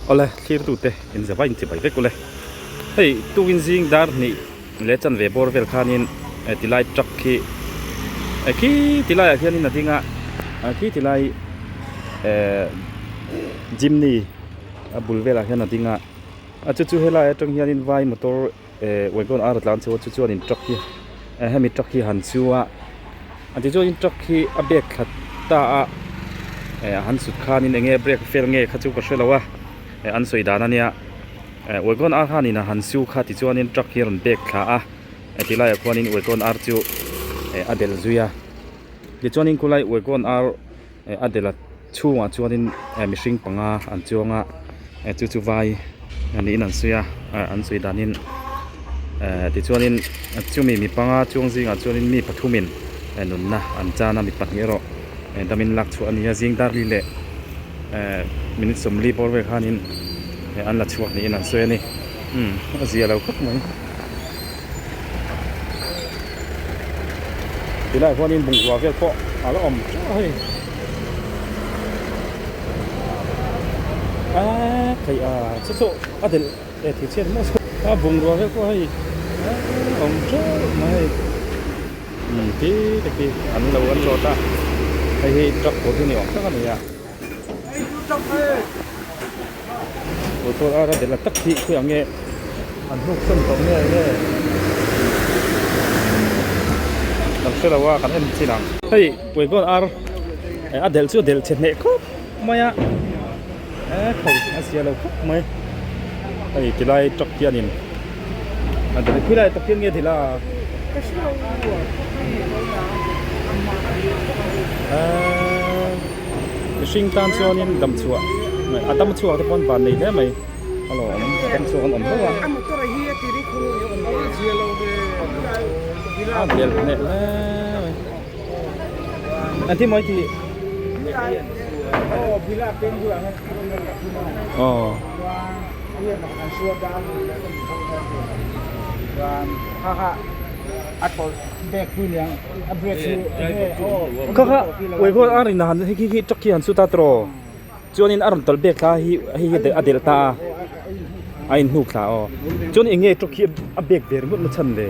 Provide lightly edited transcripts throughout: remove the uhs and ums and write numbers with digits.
Awle thlirtute inzava inchibai vek ule. Hei tukin zing dar hnih leh chanve bawr vel khanin tilai truck khi khi tilaiah hianin a ding a, khi tilai ehh jimny a bul velah hian a ding a, a chu chu helai atang hianin vai motor ehh wagon ar a tlan chho a chu chuanin truck hi hemi truck hi a han chu a tichuanin truck hi a bag thla ta a eh a han sut khanin eng nge brake fail nge kha chu ka hrelo a eh an sawi dan ania eh wagon ar khanin a han su kha tichuanin truck hi a rawn bag thla a tilaiah khuanin wagon ar chu eh a delh zui a tichuanin khulai wagon ar. A delh a chhungah chuanin mihring panga an chuang a chu chu vai niin an sawi a an sawi danin tichuanin chumi mi panga chuang zingah chuanin mi pathumin nunna an chan a mi pahnih erawh damin lak chhuah a ni a zing dar li leh minute sawmli bawr vel khanin an la chhuak niin an sawi a ni a zia lo khawp mai. Tilaiah huanin bungrua vel pawh a la awm teuh a hei aaa theih a chu chu a delh e thil chhiat maw a bungrua vel pawh hei a awm teuh mai hei umm ti te khi an lo an lawt a hei hi truck tur hi ni awm tak a ni a motor ara delh a tak hi khawiah nge an hnuk sawn tawh nge nge kan hre lo a kan en chin ang hei wagon ar a delh chu a delh chhe hneh khawp mai a e khawi a zia lo khawp mai hei tilai truck hianin a delh khawilai tak hian nge delh a eee. Mihring tan chuanin dam chhuah a dam chhuak te pawh an van nei hle mai a lo awm a dam chhuak an awm hlauh a a bel hneh hle mai an ti mawi tih aw. Kha kha uaihawt a rin han hei khi khi truck khi han shoot a tiraw chuanin a rawn tawlh bek thla hi hei hi a delh ta a a inhnuk thla aw chuan eng nge truck hi a bek ve ringawt na chhan le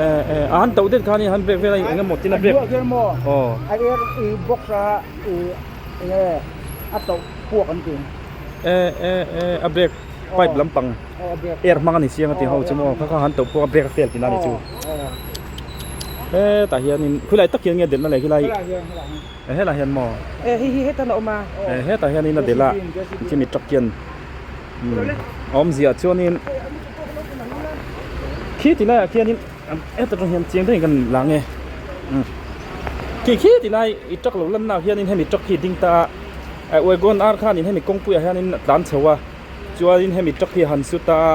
eh eh a han tauh det khan han brake vel a eng emaw tin a brake aw eh eh eh a brake pipe lampang. Air hmang a ni chiang a tih ho chu maw kha kha han to pawh a brake a fail tihna a ni chu hetah hianin khawilai tak hian nge delh na leh khilai eh helai hian maw eh hei hi hetah a awm a eh hetah hianin a delh a chimi truck hian a awmzia chuanin khi ti laiah khianin hetah atang hian chiang deuhin kan la nge khi khi ti lai i truck lo lanna ah hianin hemi truck hi a ding ta a wagon ar khanin hemi kawngpuiah hianin a tlan chho a. Chuanin hemi truck hi a han su ta a,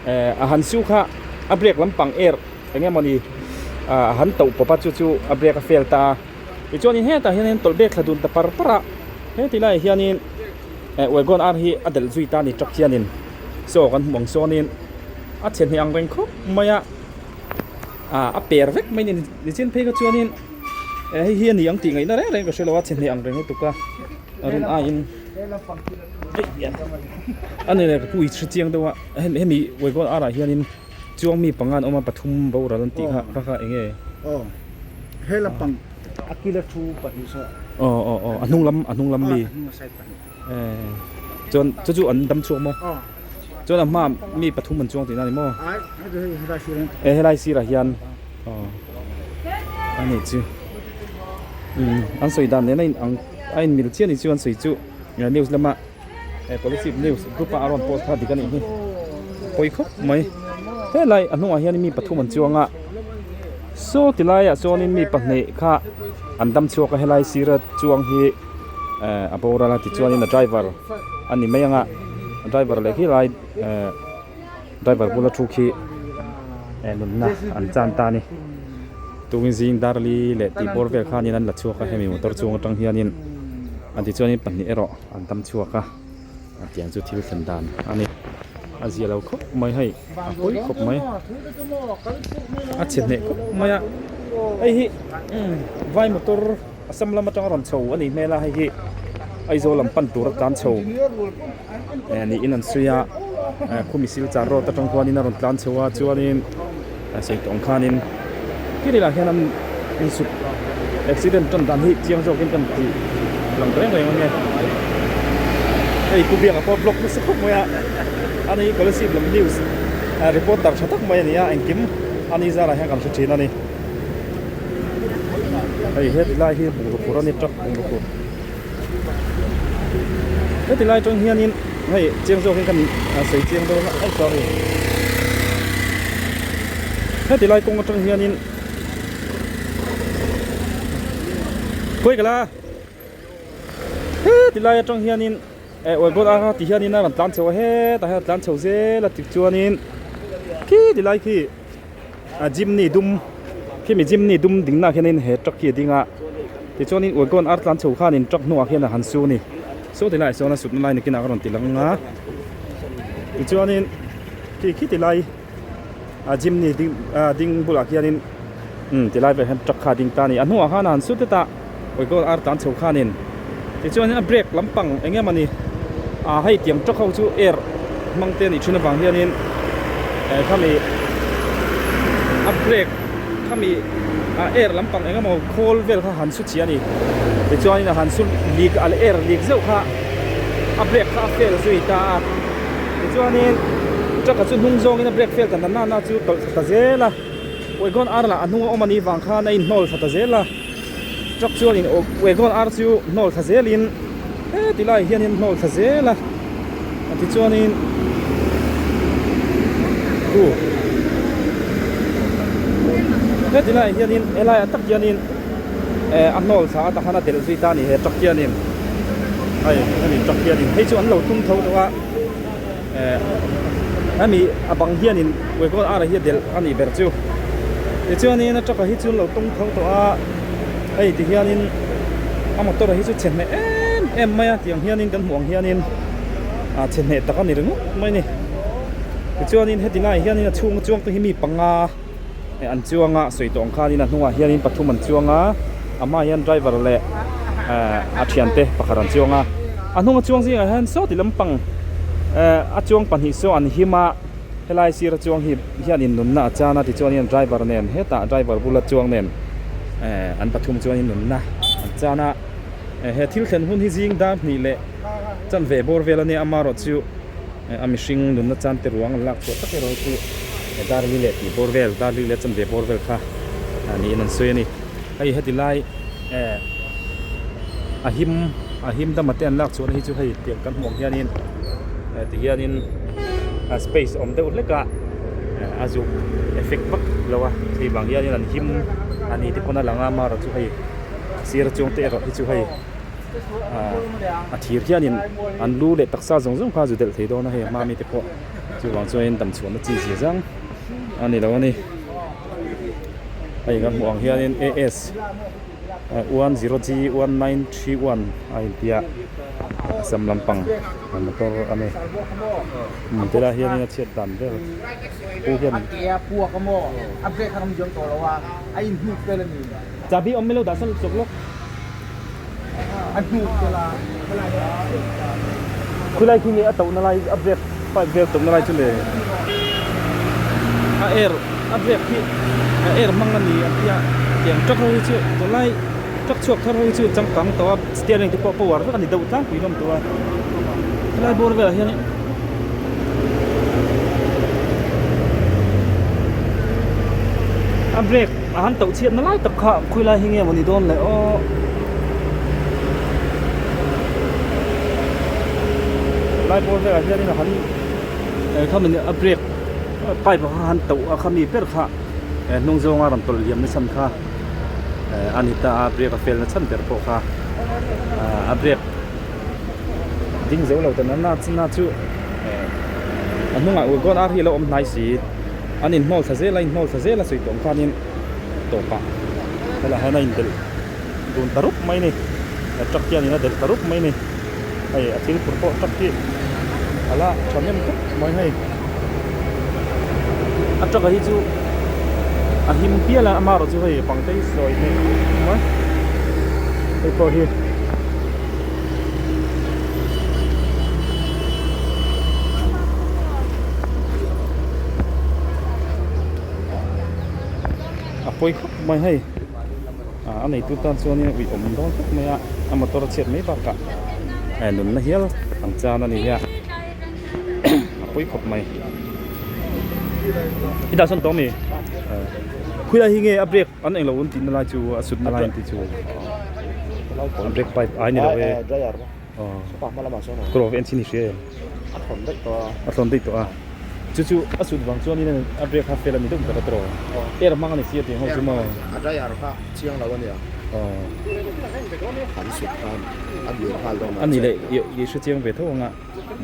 eh a han su kha a brake lampang air eng emawni ah a han tauh pawp a chu chu a brake a fail ta a, tichuanin hetah hianin tawlh bek thla dun ta par par a, heti laiah hianin eh wagon ar hi a delh zui ta a ni truck hianin saw kan hmuh ang sawnin a chhe hneh ang reng khawp mai a, ah a per vek mai a ni nichin phei kha chuanin eh hei hi a ni ang tih ngaihna reng reng ka hre lo a chhe hneh ang reng lutuk a a rin aiin. A ni le ka pu i hre chiang deuh a hemi wagon ar ah hianin chuang mi panga an awm a pathum boral an tih kha kha kha eng nge aw he lampang a kila thu pahnih saw aw aw aw a hnung lam a hnung lam mi eh chuan chu chu an dam chhuak maw chuan a hma mi pathum an chuang tihna a ni maw eh helai sirah hian aw a nih chu umm an sawi dan nen a in ang. A inmil chiah ni chuan sawi chu news lama police news group a a rawn post kha dik a nih hi pawi khawp mai helai a hnungah hian mi pathum an chuang a saw ti laiah chuanin mi pahnih kha an dam chhuak a helai sira chuang hi eh a boral a tichuanin a driver a ni mai ang a driver leh khi lai eh driver bula thu khi eh nunna an chan ta a ni. Tungin zing darli leh tih bawr vel khanin an la chhuak a hemi motor chung atang hianin a tichuanin pahnih erawh an tam chhuak a a tiang chu thil thlen dan a ni a zia lo khawp mai hei a pawi khawp mai a chhe hneh khawp mai a hei hi vai motor. Assam lam atanga rawn chho a nih hmel a hei hi Aizawl lam pan tur a tlan chho eh niin an sawi a eh khumi Silchar road atang khuanin a rawn tlan chho a chuanin a sawi tawh ang khanin khi lah hian an insut accident tan dan hi chiang zawkin kan tih lang reng reng ang e hei pu biaka pawh block nasa khawp mai a ani Kolasib lam news reporter tha tak mai a ni a engkim ani zarah hian kan hre thin a ni hei heti lai hi bungraw phur a ni truck bungraw phur heti lai atang hianin hei chiang zawkin kan sawi chiang dawn a ai sorry heti lai kawng atang hianin khawi ka la heti lai atang hianin eh uaibawt a ti hianin a rawn tlan chho a hetah hian a tlan chho zel a tichuanin khi ti lai khi. A jimny dum khimi jimny dum ding nah hianin he truck hi a ding a tichuanin wagon ar tlan chho khanin truck hnungah hian a han su a ni saw ti laiah sawn a sutna lai nakinah ka rawn ti lang a tichuanin khi khi ti lai a jimny ding ah ding bulah khianin umm ti lai velah hian truck kha a ding ta a ni a hnungah khan a han su tlat a wagon ar tlan chho khanin tichuanin a brake lampang eng emaw ni ah hei tiang truck ho chu air hmang te a nih thin avang hianin eh khami a brake khami ah air lampang eng emaw khawl vel kha han su chhi a ni tichuanin a han su lik a air lik zeuh kha a brake kha a fail zui ta a tichuanin truck a chu hnung zawngin a brake fail ta na na na chu tawlh thla ta zel a wagon ar lah a hnung a awm a nih vang khan a inhnawl thla ta zel a. Truck chuanin wagon ar chu hnawl thla zelin heti laiah hianin hnawl thla zel a tichuanin khu heti laiah hianin helaiah tak hianin eh a hnawl thla a tahan a delh zui ta a ni he truck hianin hei hemi truck hianin hei chu an lo tum tho tawh a eh hemi a bang hianin wagon ar hi a delh a nih ber chu tichuanin a truck ah hi chu an lo tum tho tawh a hei ti hianin a motor hi chu chhe hneh em em mai a tiang hianin kan hmuh ang hianin ah chhe hneh tak a ni ringawt mai a ni tichuanin heti laiah hianin a chhunga chuang te hi mi panga eh an chuang a sawi tawh ang khanin a hnungah hianin pathum an chuang a a hmaah hian driver leh eh a thiante pakhat an chuang a a hnunga chuang zingah hian sawti lampang eh a chuang pahnih saw an him a helai sira chuang hi hianin nunna a chan a tichuanin driver nen hetah driver bula chuang nen eh an pathum chuanin nunna an chan a eh he thil thlen hun hi zing dar hnih leh chanve bawr vel ania amaherawh chu a mihring nunna chan te ruang an lak chhuah tak erawh chu dar li leh tih bawr vel dar li leh chanve bawr vel kha niin an sawi a ni hei heti lai eh a him a him dama te an lak chhuahna hi chu hei tiang kan hmuh ang hianin eh ti hianin a space awm deuh hlek a a zuk effect vak lo a hei vang hianin an him a ni te pawn a lang a amaherawh chu hei sir chuang te erawh hi chu hei. A thir hianin an lu leh taksa zawng zawng kha a zu delh thei dawn a hei a hma mite pawh chuvang chuanin damchhuahna chi zia zang a ni lo a ni hei kan hmuh ang hianin AS 10G 1931 a intia Assam lampang motor a ni tilai hianin a chhiat dan vel pu hian chahbi awm milo dah san chawk lawk. Khulai khi nge a tohna lai a brake pipe vel tohna lai chu le a air a brake hi a air hmang a ni an tia tiang truck ho hi chu tunlai truck chhuak thar ho hi chu changkang tawh a steering te pawh power vek a ni deuh tlangpui hlawm tawh a helai bawr velah hian a brake a han toh chhiatna lai tak kha khawilai hi nge maw ni dawn le aw lai bawr velah hianin a han eh khami a brake pipe kha han toh a khami ber kha eh hnung zawnga rawn tawlh liam na chhan kha eh a ni ta a brake a fel na chhan ber pawh kha ah a brake ding zo lo ta na na chu eh a hnungah wagon ar hi a lo awm hnai si. An inhnawl thla zel a, inhnawl thla zel a sawi tawh ang khanin tawpah helaiah hian a indelh dun ta rup mai a ni. He truck hianin a delh ta rup mai a ni. Hei a thil phur pawh truck hi a la thahnem khawp mai hei. A truck a hi chu a him pial a, amaherawhchu hei pangte hi sawi theih mai. Hei pawh hi a pawi khawp mai hei a neitu tan chuanin ui awm dawn khawp mai a a motor a chhiat mai bakah nunna hial ang chan a ni a a pawi khawp mai i dah sawn tawh ami khawilai hi nge a brake an englo an tihna lai chu a sutna lai an tih chu a brake pipe ai ni lo e kawr en chin i hria em a thlawn daih tawh a chu chu a sut vang chuanin a brake kha fel a ni deuh ber a tawh air hmang a ni si a tih ho chu maw a dryer kha chiang lo a nia an sut khan a dir nghal dawn a ni leh i hre chiang ve tho ang a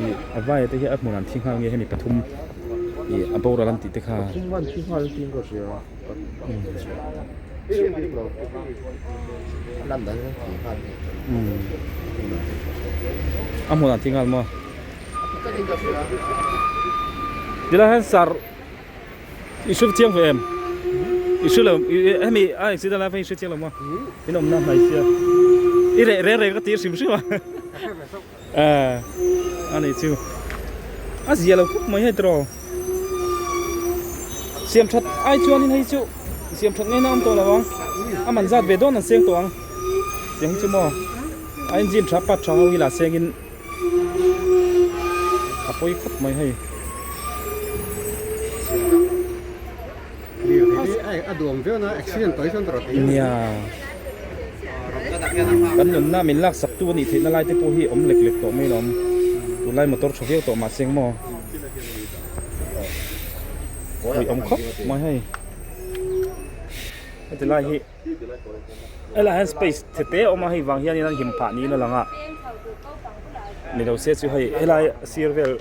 ih a vaia te hi a hmunah an thi nghal nge hemi pathum ih a boral an tih te kha pathum an thi nghal tiin ka hria A hmunah thi nghal maw? Tilai hian sar i hre chiang ve em? I hre lo hemi a accident lai pawh i hre chiang lo maw? In awmna hmai sia i reh reng reng ka ti hrim hrim a a nih chu a zia lo khawp mai hei tiraw siam that ai chuanin hei chu siam that ngaihna awm tawh lo ang a man zat ve dawn an seng tawh ang tiang hi chu maw a engine tha part tha ho hi lah sengin a pawi khawp mai hei. Nia kan nunna min lak sak tu a nih theihna lai te pawh hi awm lek lek tawh mai lawm tunlai motor tha viau tawh mahse eng maw ui awm khawp mai hei heti lai hi helai hian space the te a awm a hei vang hianin an him phah niin a lang a ni lo se chu hei helai sir vel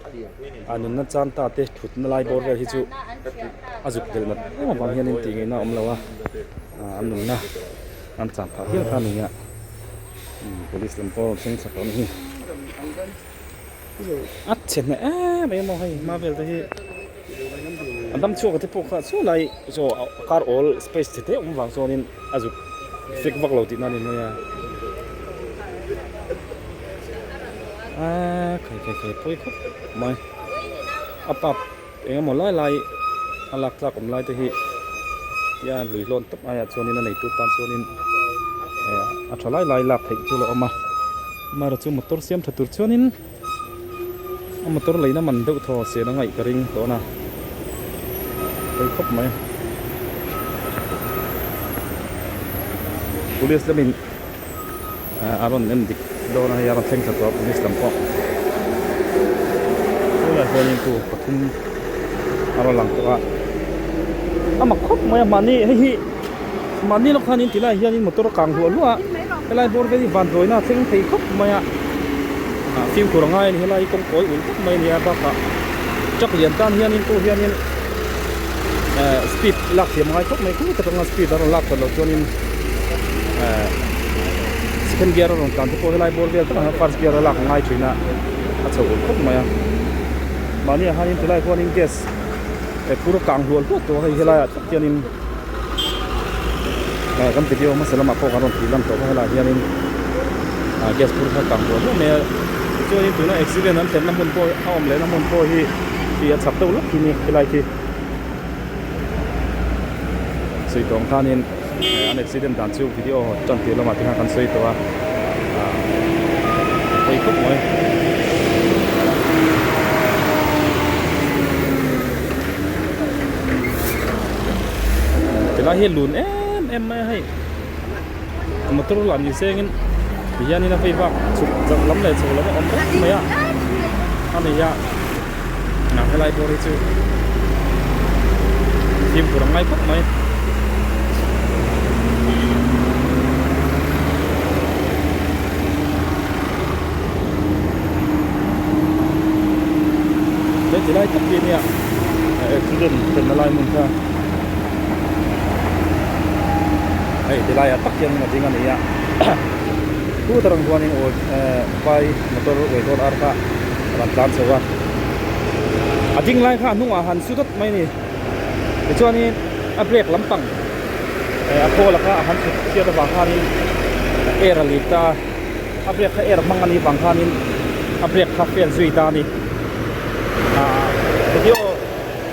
a nunna chan ta te thutna lai bawr vel hi chu a zuk tel nat em avang hianin tih ngaihna a awm lo a an nunna an chan phah hial kha a ni a police lam pawh a rawn thleng thla tawh a ni hi a chhe hneh em em a hei hma vel te hi a dam chhuak te pawh kha chu lai saw kar awl space chhe te awm vang chuanin a zuk fek vak lo tihna a ni mai a aaa khai khai khai pawi khawp mai a pap eng emaw lai lai a lak tlak awm lai te hi tia lui hlawn tawp aiah chuanin a neitu tan chuanin a tha lai lai lak theih chu la awm a amaherawhchu chu motor siam tha tur chuanin a motor leina man deuh thaw sen a ngaih ka ring tawh a pawi khawp mai police lamin a rawn en dik dawn a hei a rawn thleng thla tawh a police lam pawh tunah hianin tu pathum a rawn lang tawh a a mak khawp mai a mahni hei hi mahni lawk khanin ti lai hianin motor a kang hluah hluah a helai bawr vel hi vanduaina a thleng thei khawp mai a ah fimkhur a ngai a ni helai hi kawng kawi ul khawp mai a ni a bakah truck lian tan hianin pawh hianin eh speed lak thiam a ngai khawp mai khur tak anga speed a rawn lak that loh chuanin eh second gear a rawn tlan te pawh helai bawr vel takah hian first gear a lak a ngai thin a a chho ul khawp mai a mahni ah hianin tilai khuanin gas eh phur a kang hluah hluah tawh a hei helaiah tak hianin eh kan video hmasa lamah pawh kan rawn tih lan tawh kha helaiah hianin ah gas phur kha kang hluah hluah mai a tichuanin tuna accident an thlenna hmun pawh a awm lehna hmun pawh hi khi a chak deuh lawk khi ni helai khi sawi tawng khanin an accident dan chu video tan tir lamah te khan kan sawi tawh a ah pawi khawp mai. Tilai hi lun em em mai a hei motor lah ni sengin tihianin a vei vak chhuk chak lam leh chho lam a awm reng mai a a ni a helai pawh hi chu fimkhur a ngai khawp mai. He ti lai tak hi ania accident thlenna lai hmun kha hei ti laiah tak hian a ding a ni a chu tarang chuanin aw vai motor uaidawt ar kha a rawn tlan chho a a ding lai kha a hnungah han su dawt mai a ni tichuanin a brake lampang a khawl a kha a han chhut chhiat avang khanin. Air a leak ta a, a brake kha air hmang a nih vang khanin a brake kha fail zui ta a ni. Ahh video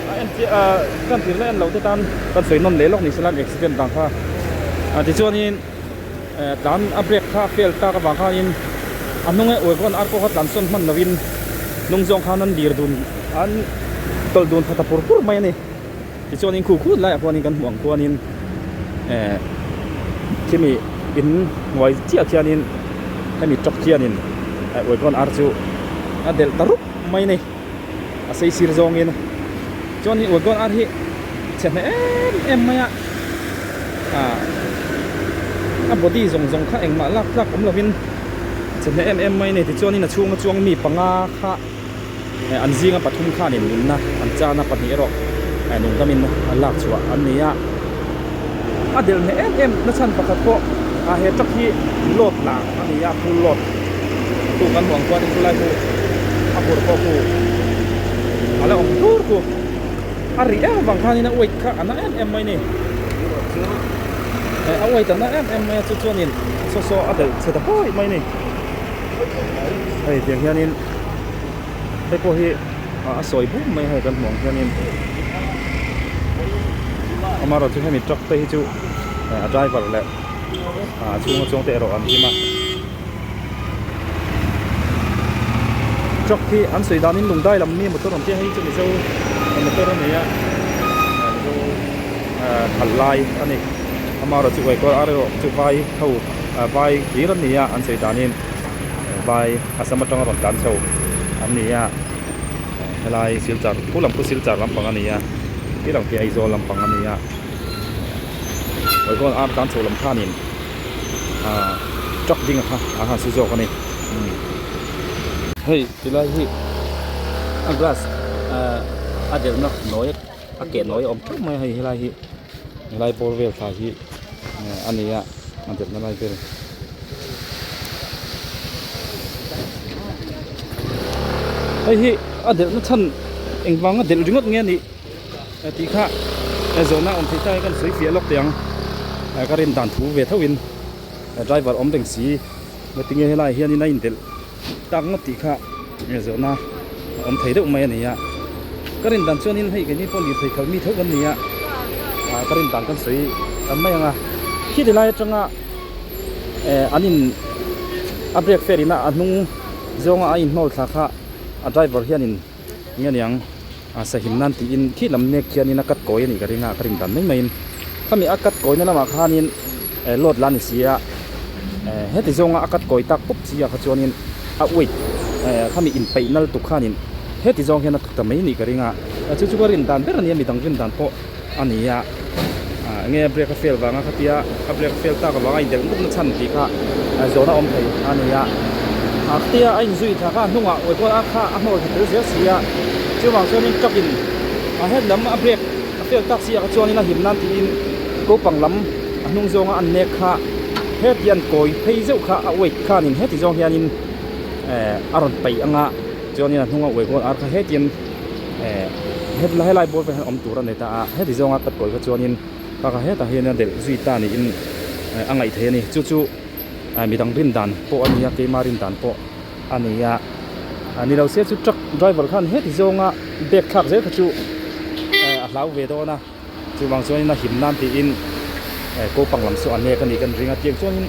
a en chiah ahh kan tir la en lo te tan kan sawi nawn leh lawk ni se la an accident dan kha. Ah tichuanin eh tlan a brake kha a fail tak avang khanin a hnunga wagon ar pawh kha tlan sawn hman lovin hnung zawng khan an lir dun an tawlh dun tha ta pur pur mai a ni. Tichuanin khu khut laiah khuanin kan hmuh ang khuanin eh khimi in hnuai chiah khianin hemi truck khianin eh wagon ar chu a delh ta rup mai a ni a sei sir zawngin chuanin wagon ar hi chhe hneh em em mai a ah a body zawng zawng kha engmah lak tlak awm lovin chhe hneh em em mai a ni tichuanin a chhunga chuang mi panga kha. An zinga pathum khanin nunna an chana pahnih erawh nungdamin an lak chhuah an ni a. A delh hneh em em na chhan pakhat pawh a he truck hi load lang a ni a, full load tu kan hmuh ang chuan chulai chu a hur pawh khu a la awm tur khu a rih em avang khanin a weight kha a na em em mai a ni. A weight a na em em mai a chu chuanin saw saw a delh chhe ta pawih mai a ni. Hei tiang hianin hei pawh hi a sawi bum mai a hei kan hmuh ang hianin amaherawhchu hemi truck te hi chu a driver leh a chhunga chuang te erawh an him a truck hi an sawi danin lungdai lam mi motor an tia hei chu mizo motor a ni a mizo khalh lai a ni amaherawhchu uaikawl ar erawh chu vai ho. Vai hlir an ni a an sawi danin vai Assam atanga rawn tlan chho an ni a helai Silchar khu lam khu Silchar lampang a ni a khi lang khi Aizawl lampang a ni a Oikawn ar tlan chho lam khanin ahh truck ding a kha an han su zawk a ni hei tilai hi a glass ahh a delhna nawi a keh nawi a awm theuh mai a hei helai hi helai bawr vel thla hi a ni a a delhna lai vel. Hei hi a delhna chhan engvanga delh ringawt nge a nih tih kha zawhna awm theih tak hi kan sawi fiah lawk teh ang ka rin dan thu ve tho in driver awm reng si ngatinge helaiah hianin a indelh tak ngawt tih kha zawhna a awm thei deuh mai a ni a ka rin dan chuanin hei keini pawh lirthei khalh mi tho kan ni a ah ka rin dan kan sawi tam mai ang a khi ti lai atanga eh an in a brake fail in a a hnung zawnga a inhnawl thla kha a driver hianin eng nge niang a sahim nan tiin khi lam nek khianin a cut kawi a nih ka ring a ka rin dan mai maiin khami a cut kawina lamah khanin eh load la a ni si a eh heti zawnga a cut kawi tak pawp chi ah kha chuanin a weight eh khami inpeih nal tuk khanin heti zawng hian a tuk ta mai nih ka ring a chu chu ka rin dan ber a nia midang rin dan pawh a ni a ah enge brake a fail vanga khatia a brake a fail tak avanga a indelh ngawt na chhan tih kha zawhna awm thei a ni a ah khatia a inzui thla kha a hnungah uaikawl a kha a hnawl tha tel zel si a chuvang chuanin truck in a het lam a brake a fail tak si ah kha chuanin a him nan tiin kopang lam a hnung zawnga an nek kha heti an kawi phei zeuh kha a weight khanin heti zawng hianin eh a rawn paih anga chuanin a hnunga uaikawl ar kha hetian. Eh hetlai helai bawr vel hian awm tur a nei ta a heti zawnga cut kawi kha chuanin kha kha hetah hian a delh zui ta niin a ngaih theih a ni chu chu midang rin dan pawh a ni a keima rin dan pawh a ni a ni lo se chu truck driver khan heti zawnga bag thlak zel kha chu a hlau ve dawn a chuvang chuanin a him nan tiin ko pang lam saw a nek a nih kan ring a tiang chuanin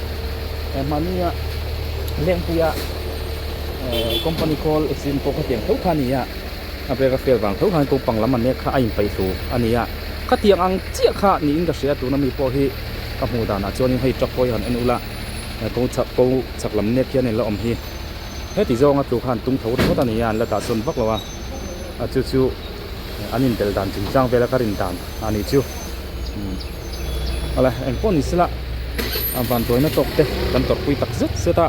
mahnia lengpuia company call accident pawh kha tiang tho kha a ni a a brake a fail vang tho khan ko pang lam a nek kha a inpeih hlu a ni a khatiang ang chiah kha niin ka hria tuna mi pawh hi ka hmuh danah chuanin hei truck pawh hi han en ula ko chak ko chak lam nek hian la awm hi heti zawnga tlu khan tung tho ringawt a ni a an la dah sawn vak lo a a chu chu. An inbel dan chungchang vela ka rin dan a nih chu. Awle eng pawh ni sela a van tuaina tawk te kan tawrhpui tak zet zet a,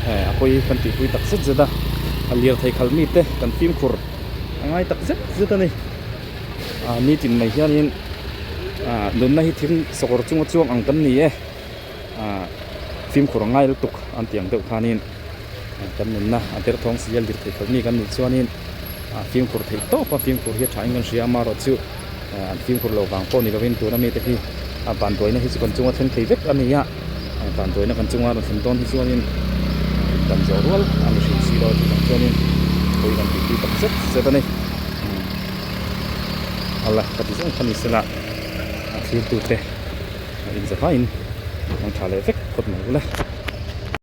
eh a pawi kan tihpui tak zet zet a, a lirthei khal mi te kan fimkhur a ngai tak zet zet a ni. Ah nitin mai hianin ah nunna hi thil sawkawr chunga chuang ang kan ni e, ah fimkhur a ngai lutuk an tih ang deuh khanin kan nunna a derthawng si a lirthei khal mi kan nih chuanin. A fimkhur theih tawp a, fimkhur hi a thain kan hria a, amaherawh chu an fimkhur loh vang pawh ni lovin tuna mite hi a vanduaina hi chu kan chunga thleng thei vek a ni a. Vanduaina kan chunga rawn thlen dawn hi chuanin dan zawh rual a ni hrim si lo a tih ang chuanin pawi kan tih pui tak zet zet a ni. Ala ka ti zawng kha ni sela a thlir tute in zavaiin mang tha leh vek phawt mai ula.